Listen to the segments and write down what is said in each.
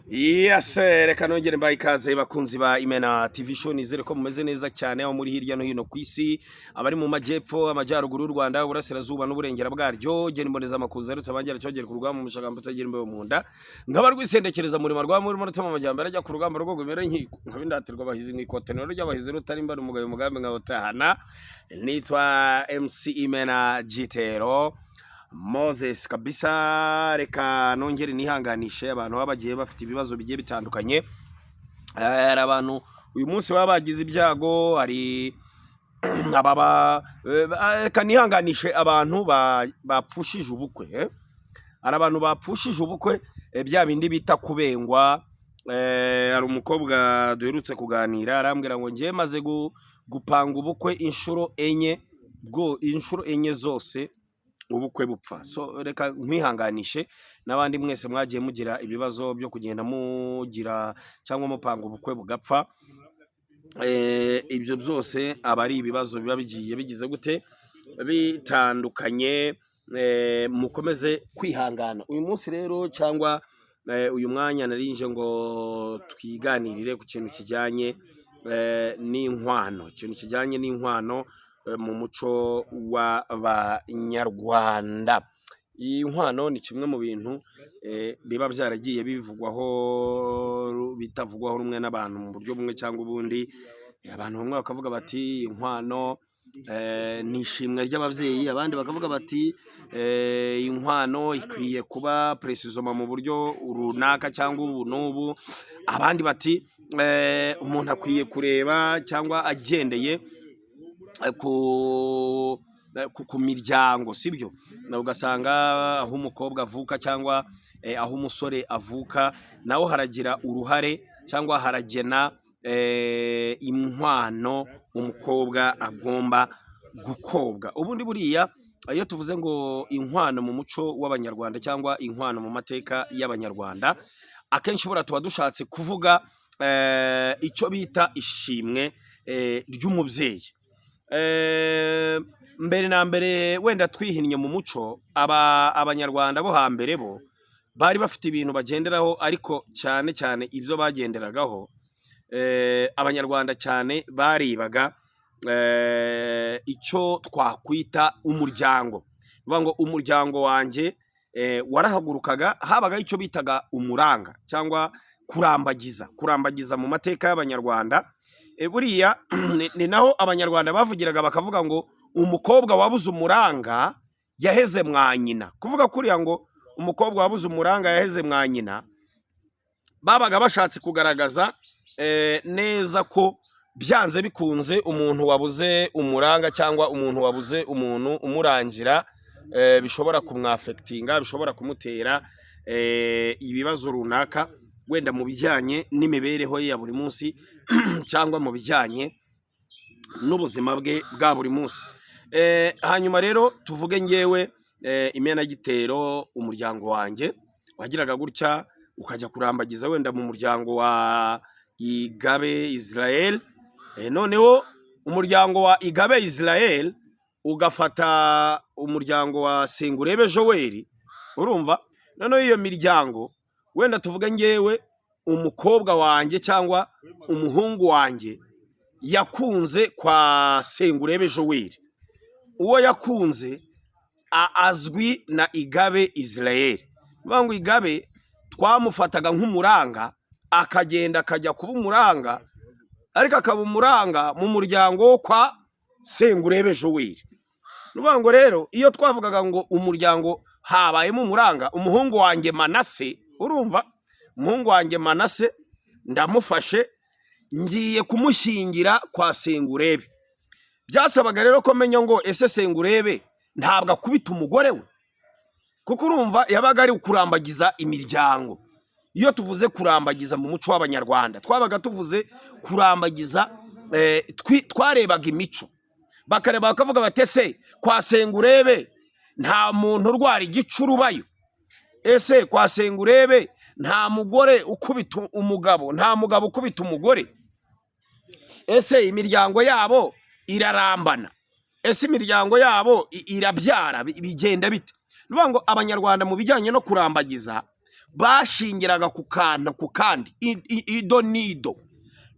Yes, reka nongere mbaye ikaze, bakunzi ba Imena TV Show. Nizere ko mumeze neza cyane aho muri hirya no hino ku isi, abari mu majyepfo, amajyaruguru y'u Rwanda, uburasirazuba n'uburengera bwaryo. Gena imboneza makuza yarutse abangera cyogera ku rugamba, umushagamba utagira imbeho mu nda, nkaba rwisendekereza murima rwa muri murutema amajyambere ajya ku rugamba rwo gumera inkiko, nkaba indatirwa abahizi mu ikotenero ry'abahizi, rutarimbana umugabo umugambi nkawutahana. Nitwa MC Imena Gitero Moses kabisa. Reka nongere nihanganishe abantu baba bagiye bafite ibibazo bigiye bitandukanye. Hari abantu uyu munsi baba bagize ibyago, hari ababa reka nihanganishe abantu bapfushije ubukwe. Hari abantu bapfushije ubukwe, bya bindi bita kubengwa. Hari umukobwa duherutse kuganira, arambwira ngo ngiye maze gupanga ubukwe inshuro 4, bwo inshuro 4 zose ubukwe bupfa. So reka nkwihanganishe n'abandi mwese mwagiye mugira ibibazo byo kugenda mugira cyangwa mupanga ubukwe bugapfa. Ibyo byose aba ari ibibazo biba bigiye bigize gute bitandukanye. Mukomeze kwihangana. Uyu munsi rero cyangwa uyu mwanya narinje ngo twiganirire ku kintu kijyanye n'inkwano, ikintu kijyanye n'inkwano mu muco w'Abanyarwanda. Iyi nkwano ni kimwe mu bintu biba byaragiye bivugwaho, bitavugwaho rumwe n'abantu mu buryo bumwe cyangwa ubundi. Abantu bamwe bakavuga bati inkwano ni ishimwe ry'ababyeyi, abandi bakavuga bati inkwano ikwiye kuba précisément mu buryo runaka cyangwa ubu n'ubu, abandi bati umuntu akwiye kureba cyangwa agendeye ku miryango, sibyo? Ugasanga aho umukobwa avuka cyangwa aho umusore avuka naho haragira uruhare cyangwa haragena inkwano umukobwa agomba gukobwa. Ubundi buriya iyo tuvuze ngo inkwano mu muco w'Abanyarwanda cyangwa inkwano mu mateka y'Abanyarwanda, akenshi buriya tuba dushatse kuvuga icyo bita ishimwe ry'umubyeyi. Mbere na mbere, wenda twihinnye mu muco, aba Abanyarwanda bo hambere bo bari bafite ibintu bagenderaho, ariko cyane cyane ibyo bagenderagaho, Abanyarwanda cyane barebaga icyo twakwita umuryango. Ni ngo umuryango wanjye warahagurukaga, habagaho icyo bitaga umuranga cyangwa kurambagiza. Kurambagiza mu mateka y'Abanyarwanda, buriya ni naho Abanyarwanda bavugiraga bakavuga ngo umukobwa wabuze umuranga yaheze mwa nyina. Kuvuga kuriya ngo umukobwa wabuze umuranga yaheze mwa nyina, babaga bashatse kugaragaza neza ko byanze bikunze umuntu wabuze umuranga cyangwa umuntu wabuze umuntu umurangira, bishobora kumwaffectinga, bishobora kumutera ibibazo runaka, wenda mu bijyanye n'imibereho ye ya buri munsi cyangwa mu bijyanye n'ubuzima bwe bwa buri munsi. Hanyuma rero tuvuge ngewe Imenagitero, umuryango wanjye wagiraga gutya ukajya kurambagiza wenda mu muryango wa Igabe Israel. Noneho umuryango wa Igabe Israel ugafata umuryango wa Sengurebe Joel, urumva? Noneho iyo miryango, wenda tuvuge ngewe umukobwa wanjye cyangwa umuhungu wanjye yakunze kwa Sengurebe Joel, uwo yakunze azwi na Igabe Israel. Bivuga ngo Igabe twamufataga nk'umuranga, akagenda akajya kuba umuranga, ariko akaba umuranga mu muryango wo kwa Sengurebe Joel. Ni ukuvuga ngo rero iyo twavugaga ngo umuryango habayemo umuranga, umuhungu wanjye Manase, urumva, umuhungu wanjye Manase ndamufashe ngiye kumushyingira kwa Sengurebe, byasabaga rero ko menya ngo ese Sengurebe ntabwo akubita umugore we? Kuko urumva yabaga ari ukurambagiza imiryango. Iyo tuvuze kurambagiza mu muco w'Abanyarwanda, twabaga tuvuze kurambagiza, twarebaga imico, bakareba bakavuga bati ese kwa Sengurebe nta muntu urwara igicuri ubayo? Ese kwa Sengurebe nta mugore ukubita umugabo, nta mugabo ukubita umugore? Ese imiryango yabo irarambana? Ese imiryango yabo irabyara? Bigenda bite? Ni ukuvuga ngo Abanyarwanda mu bijyanye no kurambagiza Bashingiraga ku kantu ku kandi, ido n'ido.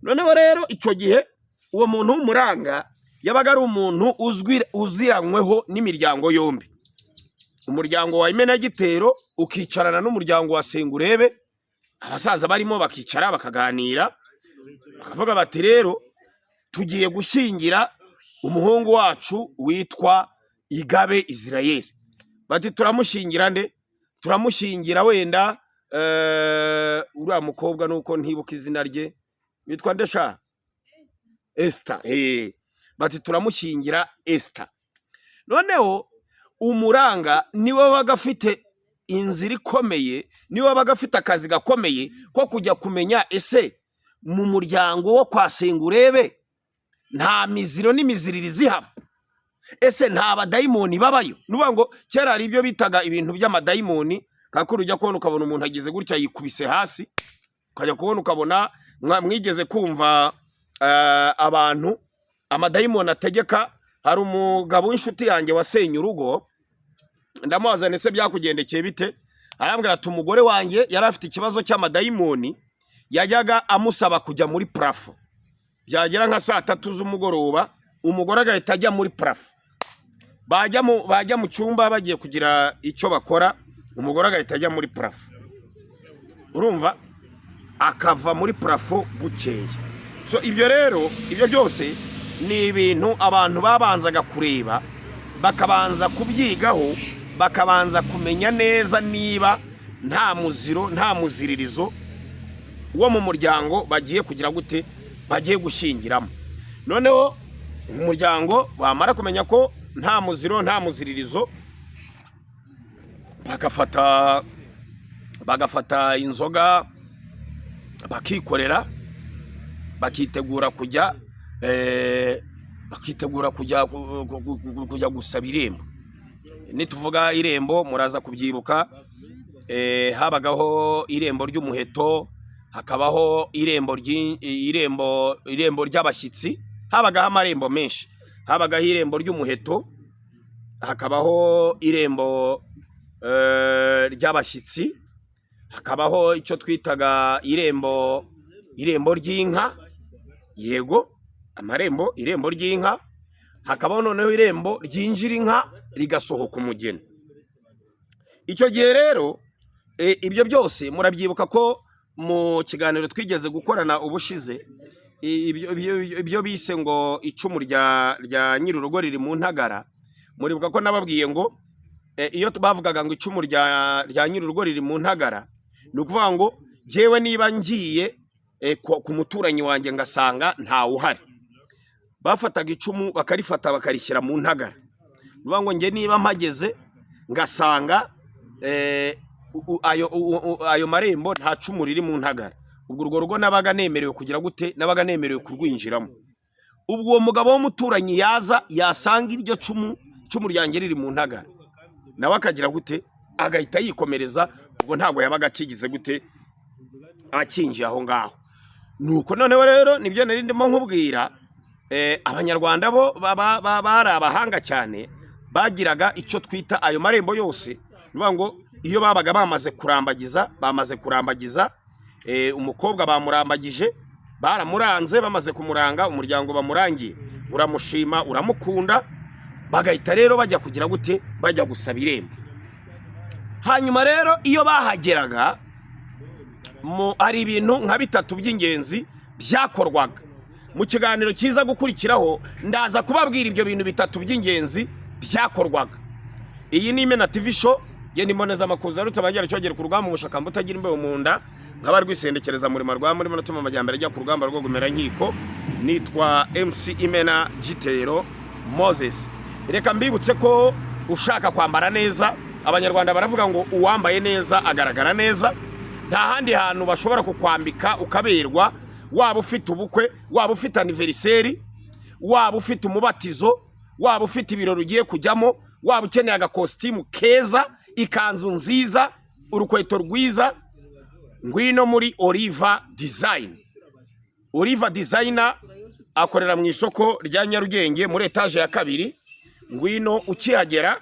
Noneho rero icyo gihe uwo muntu w'umuranga yabaga ari umuntu uzwi, uziranyweho n'imiryango yombi. Umuryango wa Imenagitero ukicarana n'umuryango wa Sengurebe, abasaza barimo bakicara bakaganira, bakavuga bati: "Rero tugiye gushyingira umuhungu wacu witwa Igabe Israel." Bati: "Turamushyingira nde? Turamushyingira wenda uriya mukobwa, nuko ntibuka izina rye, witwa nde sha?" Esther. Bati: "Turamushyingira Esther." Noneho umuranga niwe wabaga afite inzira ikomeye, niwe wabaga afite akazi gakomeye ko kujya kumenya: ese mu muryango wo kwa Sengurebe nta miziro n'imiziririzo ihaba? Ese nta badayimoni babayo? Ni ukuvuga ngo kera hari ibyo bitaga ibintu by'amadayimoni. Kakuru ujya kubona ukabona umuntu agize gutya yikubise hasi, ukajya kubona ukabona mwigeze kumva abantu amadayimoni ategeka. Hari umugabo w'inshuti yanjye wasenye urugo. Ndamubaza: "Ese byakugendekeye bite?" Arambwira ati: "Umugore wanjye yari afite ikibazo cy'amadayimoni, yajyaga amusaba kujya muri plafond. Byagera nka saa 3 z'umugoroba, umugore agahita ajya muri plafond. Bajya mu cyumba bagiye kugira icyo bakora, umugore agahita ajya muri plafond, urumva, akava muri plafond bukeye." So ibyo rero, ibyo byose ni ibintu abantu babanzaga kureba, bakabanza kubyigaho, bakabanza kumenya neza niba nta muziro, nta muziririzo wo mu muryango bagiye kugira gute, bagiye gushyingiramo. Noneho umuryango bamara kumenya ko nta muziro, nta muziririzo, bagafata inzoga, bakikorera, bakitegura kujya gusaba irembo. Nituvuga irembo muraza kubyibuka, habagaho irembo ry'umuheto, hakabaho irembo ry'abashyitsi. Habagaho amarembo menshi. Habagaho irembo ry'umuheto, hakabaho irembo ry'abashyitsi, hakabaho icyo twitaga irembo ry'inka. Yego, amarembo, irembo ry'inka, hakabaho noneho irembo ryinjira inka rigasohoka umugeni. Icyo gihe rero ibyo byose murabyibuka ko mu kiganiro twigeze gukorana ubushize, ibyo bise ngo icumu rya nyir'urugo riri mu ntagara. Muribuka ko nababwiye ngo iyo bavugaga ngo icumu rya nyir'urugo riri mu ntagara, ni ukuvuga ngo jyewe niba ngiye ku muturanyi wanjye ngasanga ntawe uhari, bafataga icumu bakarifata bakarishyira mu ntagara. Ni ukuvuga ngo njye niba mpageze ngasanga ayo marembo nta cumu riri mu ntagara, ubwo urwo rugo nabaga nemerewe kugira gute? Nabaga nemerewe kurwinjiramo. Ubwo uwo mugabo w'umuturanyi yaza yasanga iryo cumu ryanjye riri mu ntagara, nawe akagira gute? Agahita yikomereza. Ubwo ntabwo yabaga akigize gute, akinjiye aho ngaho. Nuko noneho rero nibyo nari ndimo nkubwira. Abanyarwanda bo bari abahanga cyane, bagiraga icyo twita ayo marembo yose. Ni ukuvuga ngo iyo babaga bamaze kurambagiza umukobwa, bamurambagije, baramuranze, bamaze kumuranga, umuryango bamurangiye uramushima, uramukunda, bagahita rero bajya kugira gute? Bajya gusaba irembo. Hanyuma rero iyo bahageraga, hari ibintu nka bitatu by'ingenzi byakorwaga. Mu kiganiro cyiza gukurikiraho ndaza kubabwira ibyo bintu bitatu by'ingenzi byakorwaga. Iyi ni Imena TV Show. Genda imboneza amakuza rutabangera cyogera ku rugamba, umushakamba utagira imbeho mu nda, nkaba rwisendekereza murima rwa murimo natuma amajyambere ajya ku rugamba rwo gumera nkiko. Nitwa MC Imena Gitero Moses. Reka mbibutse ko ushaka kwambara neza, Abanyarwanda baravuga ngo uwambaye neza agaragara neza. Nta handi hantu bashobora kukwambika ukaberwa. Waba ufite ubukwe, waba ufite anniversaire, waba ufite umubatizo, waba ufite ibirori ugiye kujyamo, waba ukeneye agakositimu keza, ikanzu nziza, urukweto rwiza, ngwino muri Oliva Design. Oliva Designer akorera mu isoko rya Nyarugenge muri etaje ya kabiri. Ngwino, ukihagera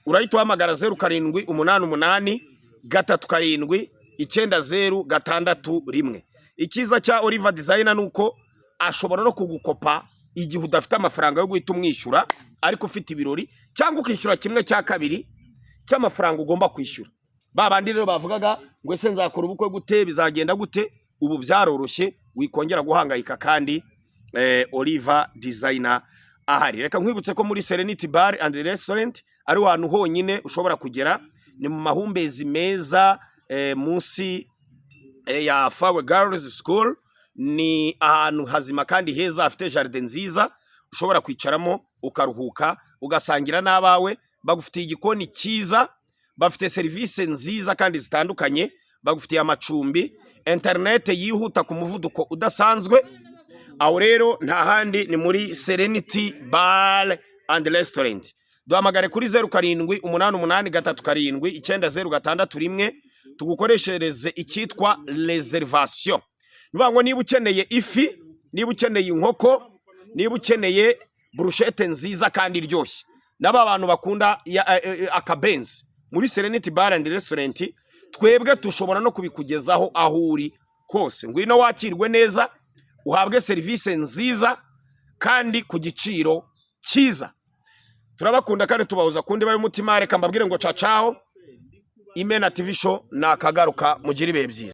urahita uhamagara 0788 37. 9061. Icyiza cya Oliver Designer ni uko ashobora no kugukopa igihe udafite amafaranga yo guhita umwishyura ariko ufite ibirori, cyangwa ukishyura kimwe cya kabiri cy'amafaranga ugomba kwishyura. Ba bandi rero bavugaga ngo: "Ese nzakora ubukwe gute? Bizagenda gute?" Ubu byaroroshye, wikongera guhangayika kandi Oliver Designer ahari. Reka nkwibutse ko muri Serenity Bar and Restaurant ari ahantu honyine ushobora kugera. Ni mu mahumbezi meza, munsi ya Fawe Girls School. Ni ahantu hazima kandi heza, hafite jardin nziza ushobora kwicaramo ukaruhuka, ugasangira n'abawe. Bagufitiye igikoni cyiza, bafite serivisi nziza kandi zitandukanye, bagufitiye amacumbi, interinete yihuta ku muvuduko udasanzwe. Aho rero nta handi, ni muri Serenity Bar and Restaurant. Duhamagare kuri 0788379061, tugukoreshereze icyitwa reservation. Ni ukuvuga ngo niba ukeneye ifi, niba ukeneye inkoko, niba ukeneye brochette nziza kandi iryoshye, n'aba bantu bakunda akabenzi, muri Serenity Bar and Restaurant twebwe tushobora no kubikugezaho aho uri hose. Ngwino wakirwe neza, uhabwe serivisi nziza kandi ku giciro cyiza. Turabakunda kandi tubahuza ku ndiba y'umutima. Reka mbabwire ngo cacaho. Imena TV Show ni akagaruka. Mugire ibihe byiza.